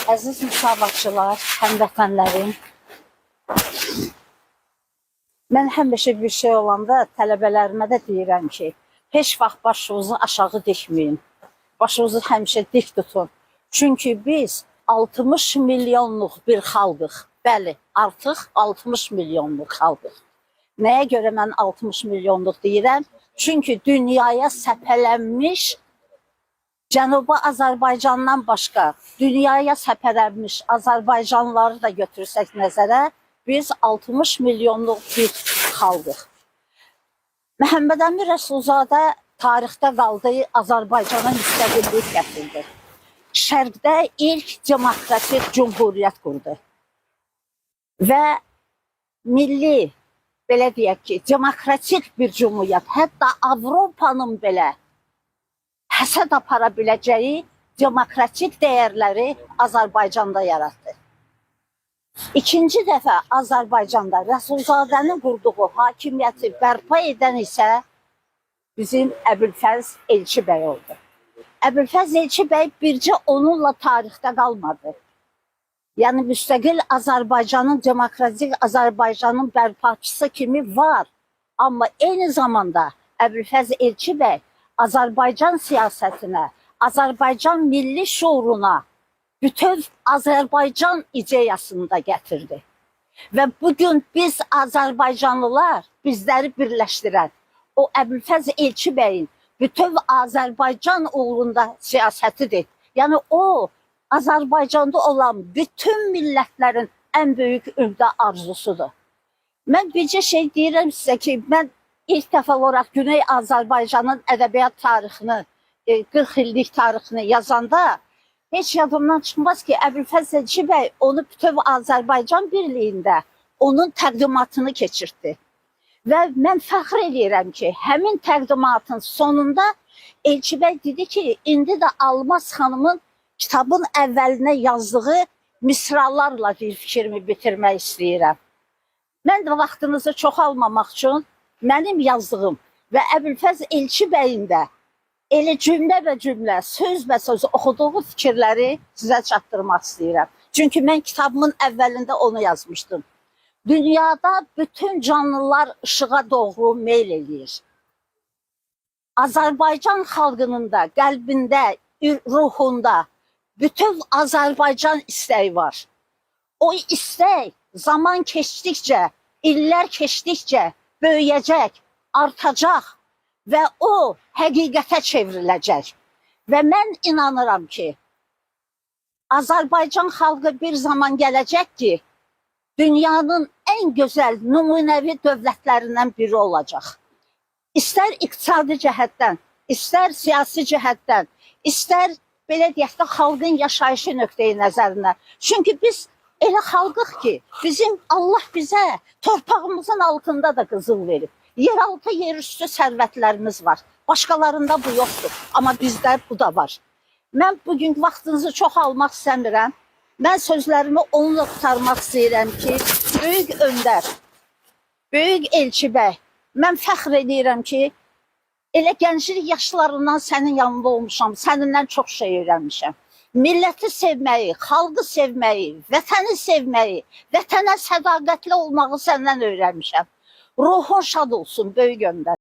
Əziz müsavatçılar, həmvətənlərim, mən həmişə bir şey olanda tələbələrimə də deyirəm ki, heç vaxt başınızı aşağı dikməyin. Başınızı həmişə dik tutun. Çünki biz 60 milyonluq bir xalqıq. Bəli, artıq 60 milyonluq xalqıq. Nəyə görə mən 60 milyonluq deyirəm? Çünki dünyaya səpələnmiş Cənubi Azərbaycandan başqa dünyaya səpələnmiş Azərbaycanlıları da götürsək nəzərə, biz 60 milyonluq bir xalqıq. Məhəmməd Əmin Rəsulzadə tarixdə qaldı, Azərbaycana müstəqillik gətirdi. Şərqdə ilk demokratik cümhuriyyət qurdu. Və milli, belə deyək ki, demokratik bir cümhuriyyət, hətta Avropanın belə həsəd apara biləcəyi demokratik dəyərləri Azərbaycanda yaratdı. İkinci dəfə Azərbaycanda Rəsulzadənin qurduğu hakimiyyəti bərpa edən isə bizim Əbülfəz Elçibəy oldu. Əbülfəz Elçibəy bircə onunla tarixdə qalmadı. Yəni müstəqil Azərbaycanın, demokratik Azərbaycanın bərpaçısı kimi var. Amma eyni zamanda Əbülfəz Elçibəy Azərbaycan siyasətinə, Azərbaycan milli şuuruna bütöv Azərbaycan ideyasını da gətirdi. Və bugün biz Azərbaycanlılar bizləri birləşdirən o Əbülfəz Elçibəyin bütöv Azərbaycan uğrunda siyasətidir. Yəni o Azərbaycanda olan bütün millətlərin ən böyük ümdə arzusudur. Mən bircə şey deyirəm sizə ki, mən ilk dəfə olaraq Güney Azərbaycanın ədəbiyyat tarixini, 40 illik tarixini yazanda heç yadımdan çıxmaz ki, Əbülfəz Elçibəy onu bütöv Azərbaycan birliyində onun təqdimatını keçirtdi. Və mən fəxr eləyirəm ki, həmin təqdimatın sonunda Elçibəy dedi ki, indi də Almaz xanımın kitabın əvvəlinə yazdığı misralarla bir fikrimi bitirmək istəyirəm. Mən də vaxtınızı çox almamaq üçün mənim yazdığım və Əbülfəz Elçibəyin də elə cümlə və cümlə, söz və söz oxuduğu fikirləri sizə çatdırmaq istəyirəm. Çünki mən kitabımın əvvəlində onu yazmışdım. Dünyada bütün canlılar işığa doğru meyl eləyir. Azərbaycan xalqının da qəlbində, ruhunda bütün Azərbaycan istəyi var. O istək zaman keçdikcə, illər keçdikcə böyüyəcək, artacaq və o həqiqətə çevriləcək. Və mən inanıram ki, Azərbaycan xalqı bir zaman gələcək ki, dünyanın ən gözəl nümunəvi dövlətlərindən biri olacaq. İstər iqtisadi cəhətdən, istər siyasi cəhətdən, istər belə deyək də xalqın yaşayışı nöqteyi nəzərindən. Çünki biz elə xalqıq ki, bizim Allah bizə torpağımızın altında da qızıl verib. Yeraltı, yerüstü sərvətlərimiz var. Başqalarında bu yoxdur, amma bizdə bu da var. Mən bugün vaxtınızı çox almaq istəmirəm. Mən sözlərimi onunla qurtarmaq istəyirəm ki, böyük öndər, böyük Elçibəy, mən fəxr edirəm ki, elə gənclik yaşlarından sənin yanında olmuşam, sənindən çox şey öyrənmişəm. Milləti sevməyi, xalqı sevməyi, vətəni sevməyi, vətənə sədaqətli olmağı səndən öyrənmişəm. Ruhun şad olsun, böyük öndər.